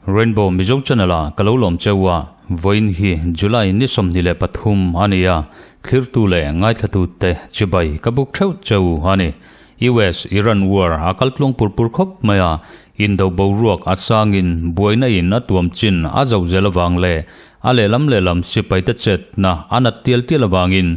Rainbow Mizo Channel ah ka lo lawm cheu a, vawiin hi July ni 23 a ni a, thlirtu leh ngaithlatu te chibai ka buk theuh cheu a ni. US Iran war a kal tluang pur pur khawp mai a, indo boruak a sangin buaina in a tuam chin a zo zel avang leh a lehlam lehlam sipai te chetna a nat tial tial avangin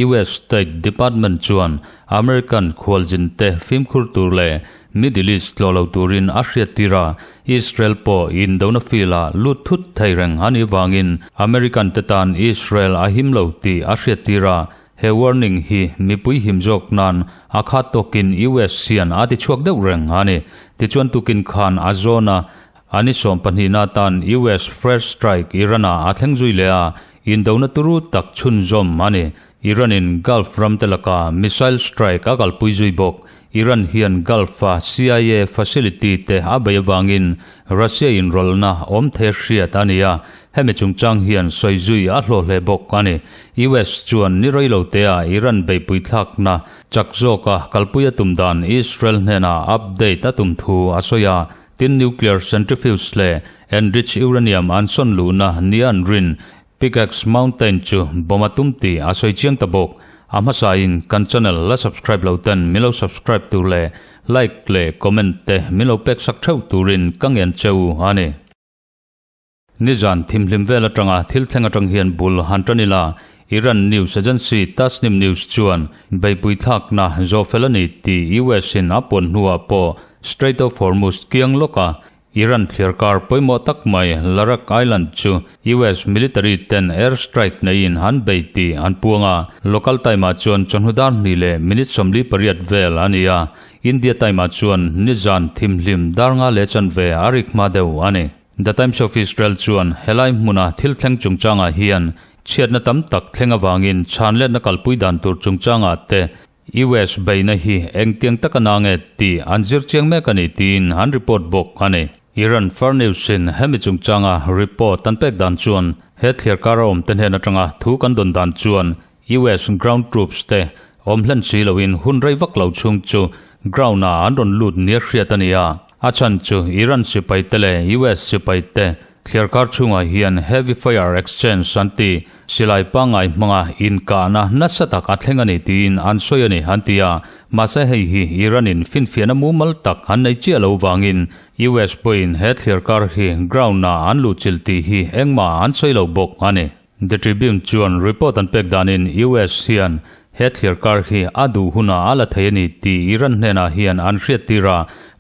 US State Department chuan American khualzin te fimkhur tur leh Middle East tlawh lo turin a hriattir a, Israel pawh indona field-ah lut thut thei reng a nih vangin American te tan Israel a him lo tih a hriattir a, he warning hi mipui him zawk nan a khat tawkin US hian a ti chhuak deuh reng a ni. Tichuan tukin khan a zawn a, a ni sawmpahnihna tan US fresh strike Iran-ah a thleng zui leh a, indona turu tak chhunzawm a ni. Iran-in Gulf ramte laka missile strike a kalpui zui bawk. Iran hian Gulf-a CIA facility te a bei avangin Russia inrawlhna awm thei hriat a ni a, hemi chungchang hian sawi zui a hlawh hle bawk a ni. US chuan ni rei lo tea Iran beipui thlakna chak zawka kalpui a tum dan Israel hnenah update a tum thu a sawi a, tin nuclear centrifuge leh enriched uranium an sawn luhna nia an rin Pickaxe Mountain chu bomb a tum tih a sawi chiang ta bawk. A hmasain kan channel la subscribe lo ten min lo subscribe tur leh like leh comment te min lo pek sak theuh turin ka ngen cheu a ni. Nizan thimhlim vel atanga thil thleng atang hian bul han tan ila, Iran news agency Tasnim News chuan beipui thlakna zawh fel a ni tih US in a puan hnuah pawh Strait of Hormuz kiang lawka Iran thliarkar pawimawh tak mai Larak Island chu US military ten air strike neiin an bei tih an puang a, local time ah chuan chawhnu dar hnih leh minute 48 vel a ni a, India time ah chuan nizan thimhlim dar nga leh chanve a rik hma deuh a ni. The Times of Israel chuan helai hmuna thil thleng chungchangah hian chhiatna tam tak thleng avangin chhanletna kalpui dan tur chungchangah te US beihna hi engtiang taka na nge tih an zir chiang mek a ni tiin an report bawk a ni. Iran Far News in hemi chungchanga report an pek dan chuan he thliarkar a awmte hnen atanga thu kan dawn dan chuan US ground troops te awm hlen si loin hun rei vak lo chhung chu ground ah an rawn lut nia hriat a ni a. A chhan chu Iran sipai te leh US sipai te Thliarkar chhungah hian heavy fire exchange an ti, silai pangngai hmanga inkahna nasa tak a thleng a ni tiin an sawi a ni an ti a, mahse hei hi Iran in finfiahna mumal tak an nei chiah lo vangin US pawhin he thliarkar hi ground ah an luhchilh tih hi engmah an sawi lo bawk a ni. The Tribune chuan report an pek danin US hian he thliarkar hi a duh hunah a la thei a ni tih Iran hnenah hian an hriattir a,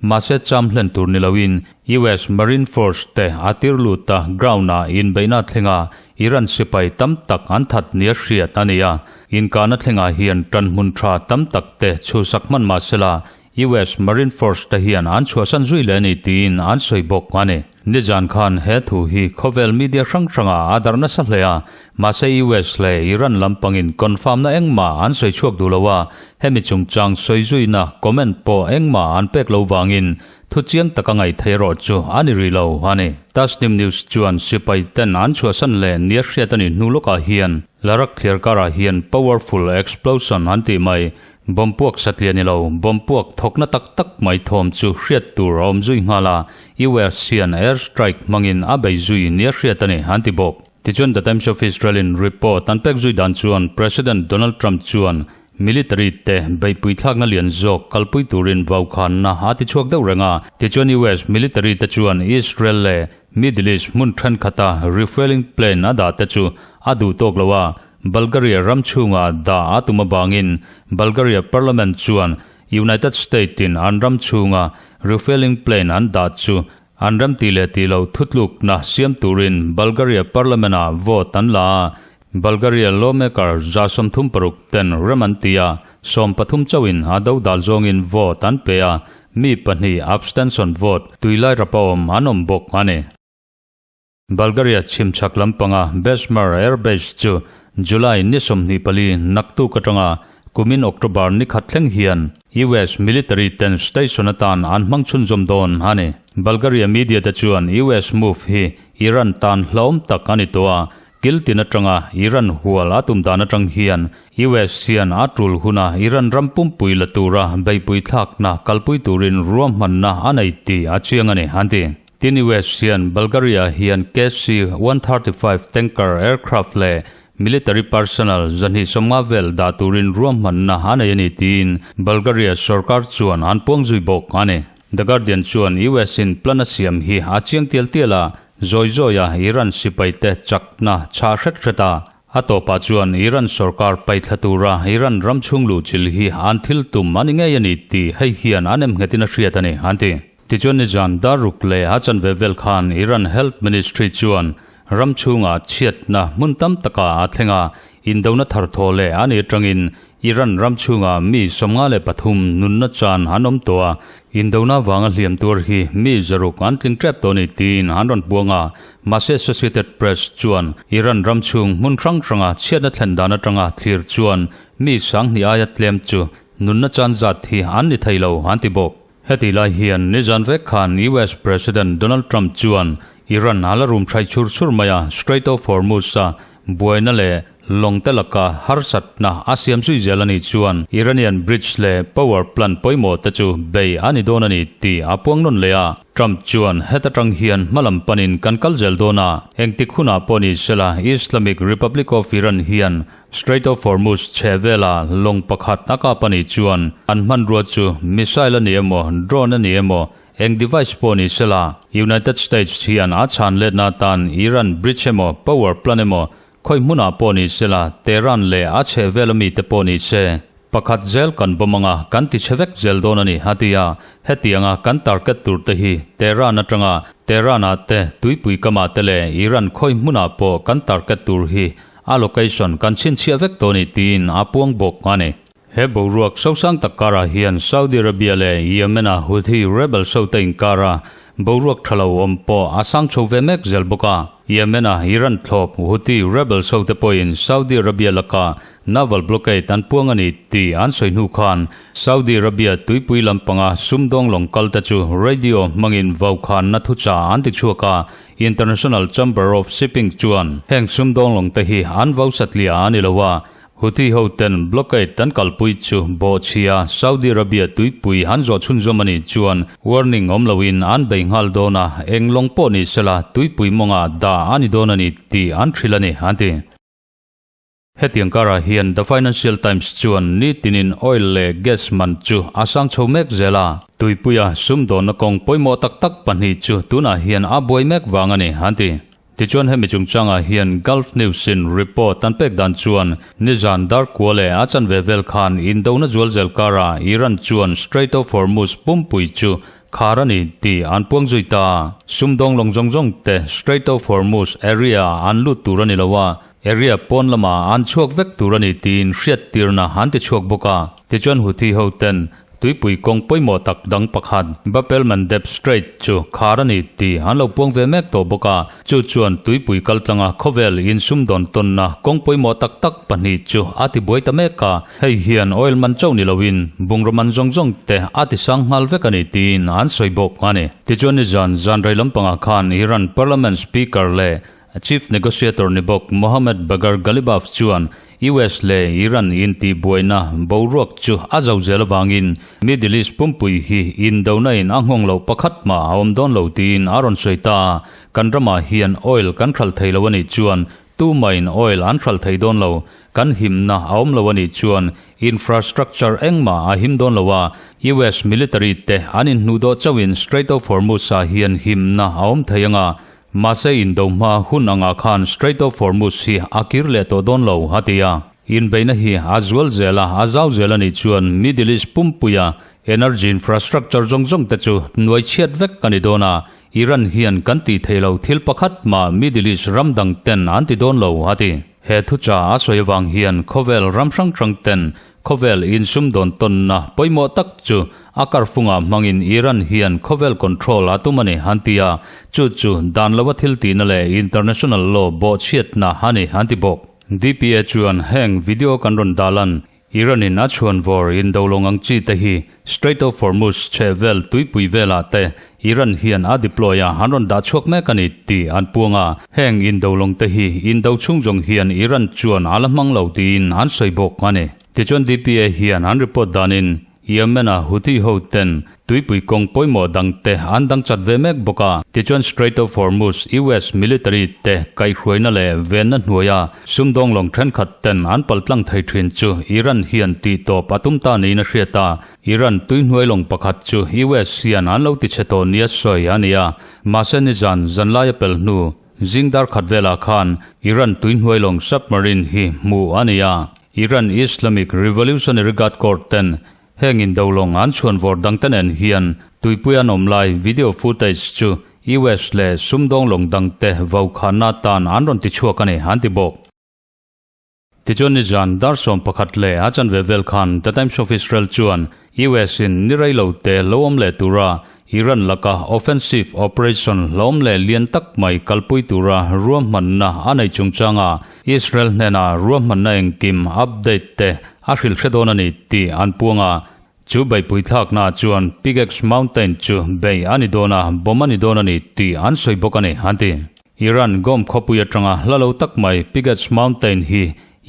mahse cham hlen tur ni loin US Marine Force te a tir lut a, ground ah inbeihna thlenga Iran sipai tam tak an that nia hriat a ni a, inkahna thlengah hian tanhmun tha tam tak te chhusak hman mahsela US Marine Force te hian an chhuahsan zui leh a ni tiin an sawi bawk a ni. Nizan khan he thu hi khawvel media hrang hrangah a darh nasa hle a, mahse US leh Iran lampangin confirm na engmah an sawi chhuak duh lo a, hemi chungchang sawi zuina comment pawh engmah an pek lo vangin thu chiang taka ngaih theih erawh chu a ni rih lo a ni. Tasnim News chuan sipai ten an chhuahsan leh nia hriat a nih hnu lawkah hian Larak thliar karah hian powerful explosion an tih mai Bomb puak satliah ni lo, bomb puak thawkna tak tak mai thawm chu hriat tur a awm zui nghal a, US hian air strike hmangin a bei zui nia hriat a ni, an ti bawk. Tichuan The Times of Israel in report an pek zui dan chuan President Donald Trump chuan military te beihpui thlakna lian zawk kalpui turin vaukhanna a ti chhuak deuh reng a, tichuan US military te chuan Israel leh Middle East hmun thenkhat-a refueling plane a dah te chu a duh tawk lo a, Bulgaria ram chhungah dah a tum avangin Bulgaria Parliament chuan United State in an ram chhunga refueling plane an dah chu an rem tih leh tih loh thutlukna siam turin Bulgaria Parliament ah vote an la a, Bulgaria lawmaker 36 ten rem an ti a, 13 chauhin a dodal zawngin vote an pe a, mi pahnih abstention vote tuilai rapa awm an awm bawk a ni. Bulgaria chhimchhak lampanga Besmer Air Base chu July ni 24 naktuk atanga kumin October ni khat thleng hian US military ten station atan an hmang chhunzawm dawn a ni. Bulgaria media te chuan US move hi Iran tan hlauhawm tak a ni tawh a, Kil tin atanga Iran hual a tum dan atang hian US hian a tul huna Iran ram pumpui la tura beihpui thlakna kalpui turin ruahmanna a nei tih a chiang a ni, an ti. Tin US hian Bulgaria hian KC-135 tanker aircraft leh military personnel 250 vel dah turin ruahmanna a nei a ni tiin Bulgaria sorkar chuan an puang zui bawk a ni. The Guardian chuan US in plan a siam hi a chiang tial tial a, zawi zawi a Iran sipai te chakna chhah hret hret a, a tawpah chuan Iran sorkar paihthla tura Iran ram chhung luh chil hi an thil tum a ni ngei a ni tih hei hian an emnghetin a hriat a ni, an ti. Tichuan nizan daruk leh a chanve vel khan Iran Health Ministry chuan ram chhungah chhiatna hmun tam takah a thleng a, indona thar thaw leh a nih atangin Iran ram chhungah mi 53 nunna chan an awm tawh a, indona vanga hliam tuar hi mi 600 an tling tep tawh a ni tiin an rawn puang a. Mahse Associated Press chuan Iran ram chhung hmun hrang hranga chhiatna thlen dan atanga thlir chuan mi 2000 aia tlem chu nunna chan zat hi an ni thei lo an ti bawk. Heti lai hian nizan vek khan US President Donald Trump chuan Iran a la rum thai chur chur mai a, Strait of Hormuz-a buaina leh lawng te laka harsatna a siam zui zel a nih chuan Iranian bridge leh power plant pawimawh te chu bei a ni dawn a ni tih a puang nawn leh a. Trump chuan heta tang hian hmalam panin kan kal zel dawn a, engtik hunah pawh ni sela Islamic Republic of Iran hian Strait of Hormuz chhe vela lawng pakhat a kap a nih chuan an hmanrua chu missile a ni emaw, drone a ni emaw, eng device pawh ni sela, United States hian a chhan letna atan Iran bridge emaw, power plant emaw, khawi hmunah pawh ni sela, Tehran leh a chhe vela mite pawh ni se, pakhat zel kan bawm anga kan ti chhe vek zel dawn a ni, a ti a. Hetianga kan target tur te hi Tehran atanga Tehran-ah te, tuipui kamah te leh Iran khawi hmunah pawh kan target tur hi A location kan chhinchhiah vek tawh ni tiin a puang bawk a ni. He boruak sosang tak karah hian Saudi Arabia leh Yemen-a Houthi rebel sote inkara boruak tha lo awm pawh a sang chho ve mek zel bawk a. Yemen-a Iran thlawp Houthi rebel sote pawhin Saudi Arabia laka naval blockade an puang a ni tih an sawi hnu khan Saudi Arabia tuipui lampanga sumdawng lawng kalte chu radio hmangin vaukhanna thucha an ti chhuak a. International Chamber of Shipping chuan heng sumdawng lawng te hi an vo satliah a ni lo a, Houthi ho ten blockade an kalpui chu bawhchhia Saudi Arabia tuipui an zawh chhunzawm a nih chuan warning awm loin an bei nghal dawn a, eng lawng pawh ni sela tuipui mawngah dah a ni dawn a ni tih an hrilh a ni, an ti. Hetiang karah hian The Financial Times chuan nitinin oil leh gas man chu a sang chho mek zel a. Tuipuia sumdawnna kawng pawimawh tak tak pahnih chu tunah hian a buai mek vang a ni, an ti. Tichuan hemi chungchangah hian Gulf News-in report an pek dan chuan nizan darkua leh a chanve vel khan indona zual zel karah Iran chuan Strait of Hormuz pumpui chu khar a ni tih an puang zui ta. Sumdawng lawng zawng zawng te Strait of Hormuz area-ah an lut tur a ni lo a, Area pawn lamah an chhuak vek tur a ni tiin hriattirna an ti chhuak bawk a. Tichuan Houthi ho ten tuipui kawng pawimawh tak dang pakhat Bab el Mandeb Strait chu khar a ni tih an lo puang ve mek tawh bawk a. Chu chuan tuipui kaltlanga khawvel insumdawn tawnna kawng pawimawh tak tak pahnih chu a ti buai ta mek a. Hei hian oil man chauh ni loin bungraw man zawng zawng te a ti sang nghal vek a ni tiin an sawi bawk a ni. Tichuan nizan zanrei lampangah khan Iran Parliament Speaker leh Chief Negotiator ni bawk Mohammad Bagher Ghalibaf chuan US leh Iran intihbuaina boruak chu a zo zel avangin Middle East pumpui hi indona in a nghawng loh pakhat mah a awm dawn lo tiin a rawn sawi ta. Kan ramah hian oil kan hralh thei lo a nih chuan tumahin oil an hralh thei dawn lo. Kan himna a awm lo a nih chuan infrastructure engmah a him dawn lo a, US military te an inhnuhdawh chauhin Strait of Hormuz-ah hian himna a awm thei anga Mahse indo hma hun angah khan Strait of Hormuz hi a kir leh tawh dawn lo, a ti a. Inbeihna hi a zual zel a, a zau zel a nih chuan Middle East pumpuia energy infrastructure zawng zawng te chu nuai chhiat vek a ni dawn a, Iran hian kan tih theih lo thil pakhat mah Middle East ram dang ten an ti dawn lo, a ti. He thucha a sawi avang hian khawvel ram hrang hrang ten Khawvel insumdawn tawnna pawimawh tak chu a karfungah hmangin Iran hian khawvel control a tum a ni, an ti a. Chu chu dan lova thil tihna leh international law bawhchhiatna a ni, an ti bawk. DPA chuan heng video kan rawn dah lan. Iran in a chhuan vawr indo lawng ang chi te hi Strait of Hormuz chhehvel tuipui velah te Iran hian a deploy a an rawn dah chhuak mek a ni tih an puang a, heng indo lawng te hi indo chhung zawng hian Iran chuan a la hmang lo tiin an sawi bawk a ni. Tichuan DPA hian an report danin Yemen-a Houthi ho ten tuipui kawng pawimawh dang te an dang chat ve mek bawk a. Tichuan Strait of Hormuz US military te kaihhruaina leh venna hnuaia sumdawng lawng thenkhat ten an paltlang thei thin chu Iran hian tih tawp a tum ta niin a hriat a. Iran tuihnuai lawng pakhat chu US hian an lo tichhe tawh nia sawi a ni a. Mahse nizan zanlai a pel hnu zing dar khat velah khan Iran tuihnuai lawng submarine hi hmuh a ni a. Iran Islamic Revolutionary Guard Corps ten heng indo lawng an chhuan vawr dangte nen hian tuipui an awm lai video footage chu US leh sumdawng lawng dangte vaukhahna atan an rawn tichhuak a ni, an ti bawk. Tichuan nizan dar 11 leh a chanve vel khan The Times of Israel chuan US in ni rei lo te lo awm leh tura Iran laka offensive operation hlawm leh lian tak mai kalpui tura ruahmanna a nei chungchanga Israel hnena ruahmanna engkim update te a hrilh hre dawn a ni tih an puang a. Chu beihpui thlaknaah chuan Pickaxe Mountain chu bei a ni dawn a, bomb a ni dawn a ni tih an sawi bawk a ni, an ti. Iran Gom khawpui atanga hla lo tak mai Pickaxe Mountain hi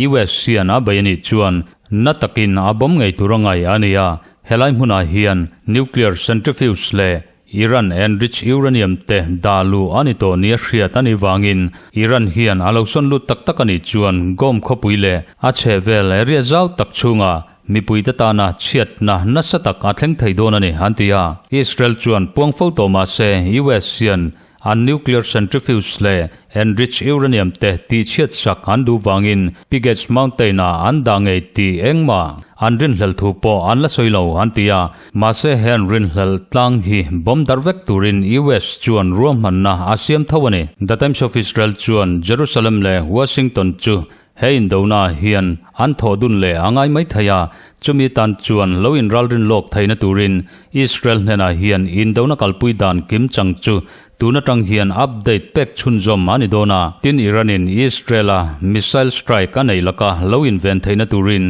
US hian a bei a nih chuan na takin a bomb ngei tur a ngai a ni a, helai hmunah hian nuclear centrifuge leh Iran enriched uranium te dah luh a ni tawh nia hriat a nih vangin Iran hian a lo sawn lut tak tak a nih chuan Gom khawpui leh a chhehvel area zau tak chhungah mipuite tana chhiatna nasa tak a thleng thei dawn a ni, an ti a. Israel chuan puang fo tawh mah se US hian An nuclear centrifuge leh enriched uranium te tihchhiat sak an duh vangin Pigets Mountain-ah an dah ngei tih engmah an rinhlelh thu pawh an la sawi lo an ti a. Mahse he an rinhlelh tlang hi bomb darh vek turin US chuan ruahmanna a siam tho a ni. The Times of Israel chuan Jerusalem leh Washington chu He indona hian an thawh dun leh a ngai mai thei a, chumi tan chuan lo inralrin lawk theihna turin Israel hnenah hian indona kalpui dan kim chang chu tun atang hian update pek chhunzawm a ni dawn a. Tin Iran-in Israel-a missile strike a neih laka lo inven theihna turin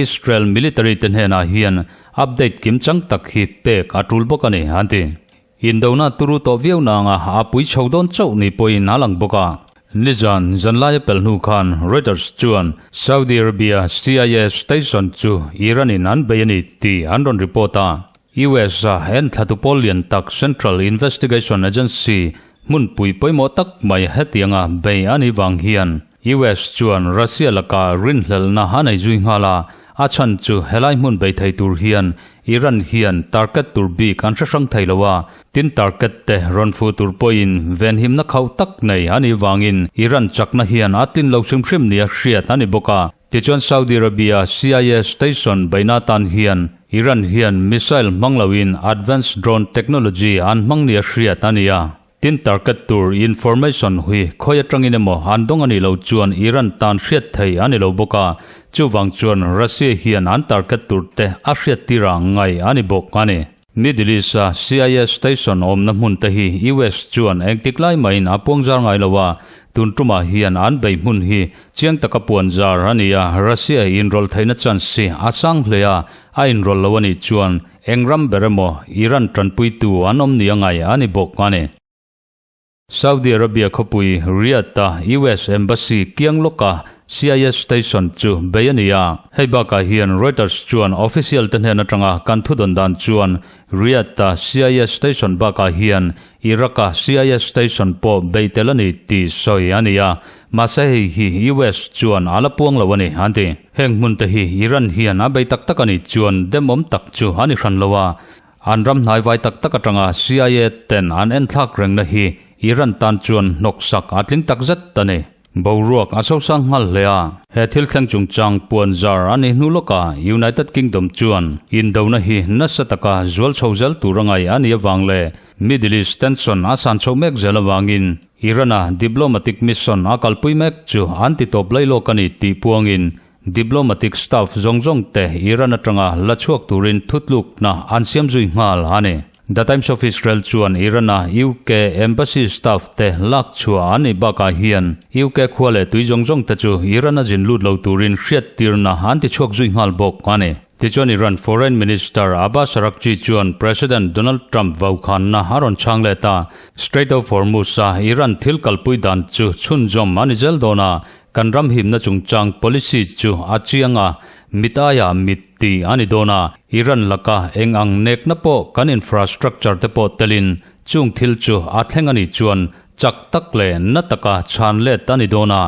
Israel military te hnenah hian update kim chang tak hi pek a tul bawk a ni, an ti. Indona turu tawh viau nanga a pui chho dawn chauh ni pawhin a lang bawk a. Nizan zanlaia pel hnu khan Reuters chuan Saudi Arabia CIA station chu Iran-in an bei a ni tih an rawn report a. US-a enthlatu pawl lian tak Central Investigation Agency hmunpui pawimawh tak mai hetianga bei a nih vang hian US chuan Russia lakah rinhlelhna a nei zui nghal a, a chhan chu helai hmun bei thei tur hian Iran hian target tur bik an hre hrang thei lo a, tin target te rawn fuh tur pawhin venhimna khauh tak nei a nih vangin Iran chakna hian a tlin lo hrim hrim nia hriat a ni bawk a. Tichuan Saudi Arabia CIA station beihna atan hian Iran hian missile hmang loin advanced drone technology an hmang nia hriat a ni a. Tin target tur information hui khawi atangin emaw an dawng a nih loh chuan Iran tan hriat thei a ni lo bawk a, chuvang chuan Russia hian an target tur te a hriat tir ang ngai a ni bawk a ni. Middle East-a CIA station awmna hmun te hi US chuan engtik lai mahin a puangzar ngai lo a, tun tumah hian an bei hmun hi chiang taka puanzar a ni a, Russia inrawlh theihna chance hi a sang hle a, a inrawlh lo a nih chuan Eng ram ber emaw Iran tanpuitu an awm ni a ngai a ni bawk a ni. Saudi Arabia khawpui Riyadh-a US Embassy kiang lawka CIA station chu bei a ni a. Hei bakah hian Reuters chuan official te hnen atanga kan thudawn dan chuan Riyadh-a CIA station bakah hian Iraq-a CIA station pawh bei tel a ni tih sawi a ni a. Mahse hei hi US chuan a la puang lo a ni, an ti. Heng hmun te hi Iran hian a bei tak tak a nih chuan demawm tak chu a ni hran lo a, an ram hnaivai tak tak atanga CIA ten an enthlak rengna hi Iran tan chuan hnawksak a tling tak zet a ni. Boruak a sosang nghal hle a, he thil thleng chungchang puan zar a nih hnu lawkah United Kingdom chuan indona hi nasa taka zual chho zel tur a ngai a nih avang leh Middle East tension a san chho mek zel avangin Iran-a diplomatic mission a kalpui mek chu an ti tawp lai lawk a ni tih puangin diplomatic staff zawng zawng te Iran atanga la chhuak turin thutlukna an siam zui nghal a ni. The Times of Israel chuan Iran-a UK embassy staff te lak chhuah an nih bakah hian UK khua leh tui zawng zawng te chu Iran-a zin lut lo turin hriattirna an ti chhuak zui nghal bawk a ni. Tichuan Iran Foreign Minister Abbas Araghchi chuan President Donald Trump vaukhanna a rawn chhang let a, Strait of Hormuz-a Iran thil kalpui dan chu chhunzawm a ni zel dawn a, kan ram himna chungchang policy chu a chiang a, mit aia mit tih a ni dawn a, Iran laka eng ang nekna pawh kan infrastructure te pawh telin chung thil chu a thleng a nih chuan chak tak leh na taka chhan let a ni dawn a,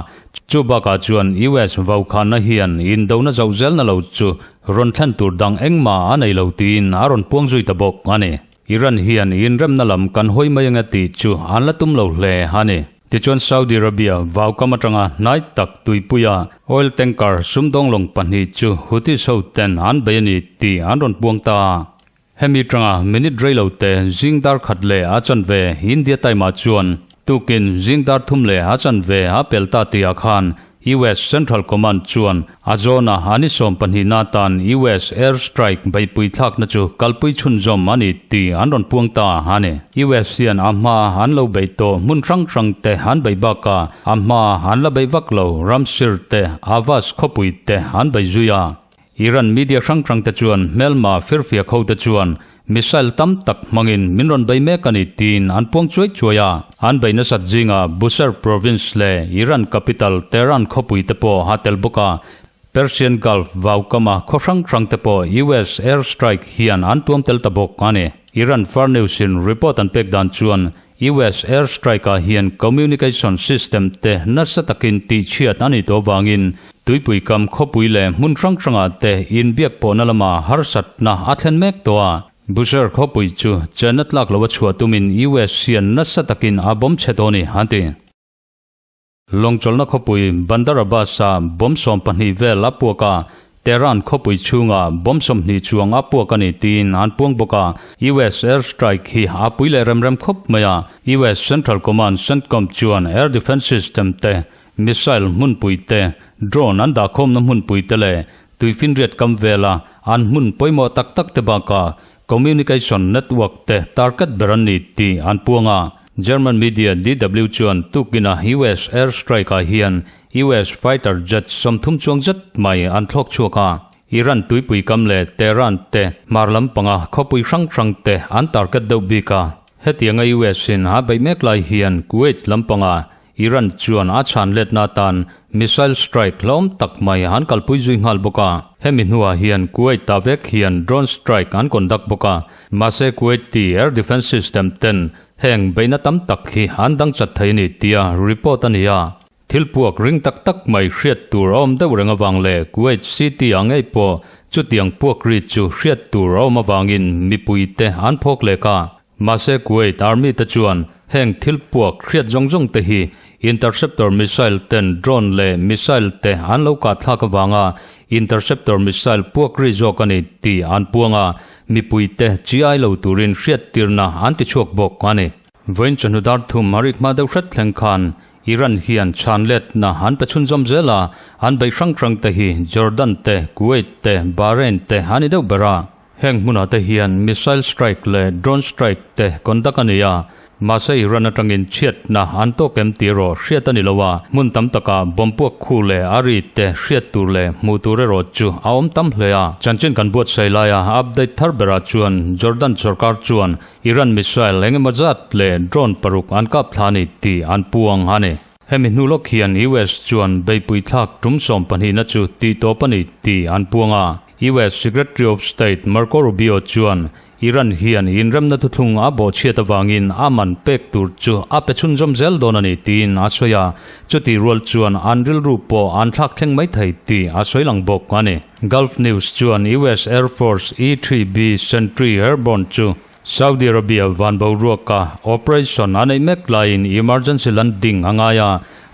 chu bakah chuan US vaukhana hian indona zoh zelna lo chu rawn thlen tur dang engmah a nei lo tiin a rawn puang zui ta bawk a ni. Iran hian inremna lam kan hawi mai ange tih chu an la tum lo hle a ni. Tichuan Saudi Arabia vaukam atanga hnai tak tuipuia oil tanker sumdawng lawng pahnih chu Houthis ho ten an bei a ni tih an rawn puang ta a. Hemi tanga minute rei lo te zing dar khat leh a chanve India time ah chuan tukin zing dar thum leh a chanve a pel ta tihah khan US Central Command chuan a zawna an i 12 na tan US air strike beihpui thlakna chu kalpui chhunzawm a ni tih an rawn puang ta a ni. US hian a hma an lo beih tawh hmun hrang hrang te an beih bakah a hma an la beih vak lo Ramsir te, Ahvaz khawpui te an beih zui a. Iran media hrang hrang te chuan hmelma firfiak ho te chuan missile tam tak hmangin min rawn bei mek a ni tiin an puang chuai chuai a. An bei nasat zingah Bushehr province leh Iran capital Tehran khawpui te pawh a tel bawk a. Persian Gulf vaukama khaw hrang hrang te pawh US air strike hian an tuam tel ta bawk a ni. Iran Far News in report an pek dan chuan US air strike ah hian communication system te nasa takin tihchhiat a nih tawh avangin tuipui kam khawpui leh hmun hrang hrangah te inbiak pawhna lama harsatna a thlen mek tawh a. Bushehr khawpui chu chenna tlak lo a chhuah tumin US hian nasa takin a bawm chhe tawh a ni, an ti. Lawngchawlhna khawpui Bandar Abbas-a bomb 12 vel a puak a, Tehran khawpui chhunga bomb 20 chuang a puak a ni tiin an puang bawk a. US air strike hi a pui leh rem rem khawp mai a, US Central Command, CENTCOM, chuan air defence system te, missile hmunpui te, drone an dahkhawmna hmunpui te leh tuifinriat kam vela an hmun pawimawh tak tak te bakah Communication network te target ber an ni tih an puang a. German media DW chuan tukina US air strike ah hian US fighter jets 30 chuang zet mai an thlawk chhuak a. Iran tuipui kam leh Tehran te hmar lampanga khawpui hrang hrang te an target deuh bik a. Hetianga US in a beih mek lai hian Kuwait lampanga Iran chuan a chhan letna atan missile strike hlawm tak mai an kalpui zui nghal bawk a. Hemi hnuah hian Kuwait ta vek hian drone strike an conduct bawk a. Mahse Kuwaiti air defence system ten heng beihna tam tak hi an dang chat thei a ni tia report a ni a. Thil puak ring tak tak mai hriat tur a awm deuh reng avang leh Kuwait city ah ngei pawh chutiang puak ri chu hriat tur a awm avangin mipuite an phawk lek a. Mahse Kuwait Army te chuan heng thil puak hriat zawng zawng te hi interceptor missile ten drone leh missile te an lo kah thlak avanga interceptor missile puak ri zawk a ni tih an puang a, mipui te chi ai lo turin hriattirna an ti chhuak bawk a ni. Vawiin chawhnu dar thum a rik hma deuh hret thleng khan Iran hian chhan letna an pe chhunzawm zel a, an beih hrang hrang te hi Jordan te, Kuwait te, Bahrain te a ni deuh ber a. Heng hmunah te hian missile strike leh drone strike te conduct a ni a, mahse Iran atangin chhiatna an tawk em tih erawh hriat a ni lo a, hmun tam takah bomb puak khu leh a ri te hriat tur leh hmuh tur erawh chu a awm tam hle a. Chanchin kan buatsaih laia update thar berah chuan Jordan sorkar chuan Iran missile eng emaw zat leh drone paruk an kap thla a ni tih an puang a ni. Hemi hnu lawk hian US chuan beihpui thlak tum 12 na chu tih tawp a ni tih an puang a. US Secretary of State Marco Rubio chuan Iran hian inremna thuthlung a bawhchhiat avangin a man pek tur chu a pe chhunzawm zel dawn a ni tiin a sawi a, chutih rual chuan an rilru pawh an thlak thleng mai thei tih a sawi lang bawk a ni. Gulf News chuan US Air Force E-3B Sentry airborne chu Saudi Arabia van boruaka operation a neih mek laiin emergency landing a ngai a,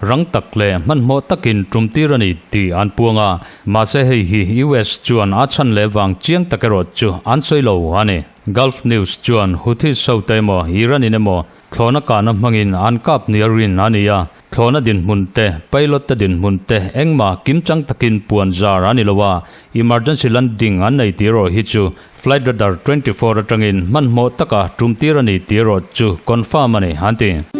rang tak leh hmanhmawh takin tum tir a ni tih an puang a, mahse hei hi US chuan a chhan leh vang chiang tak erawh chu an sawi lo a ni. Gulf News chuan Houthis hote emaw Iran in emaw Thlawhna kahna hmangin an kap nia rin a ni a, thlawhna dinhmun te, pilot te dinhmun te engmah kimchang takin puan zar a ni lo a, emergency landing an nei tih erawh hi chu flight radar 24 atangin hmanhmawh taka tum tir a ni tih erawh chu confirm a ni, an ti.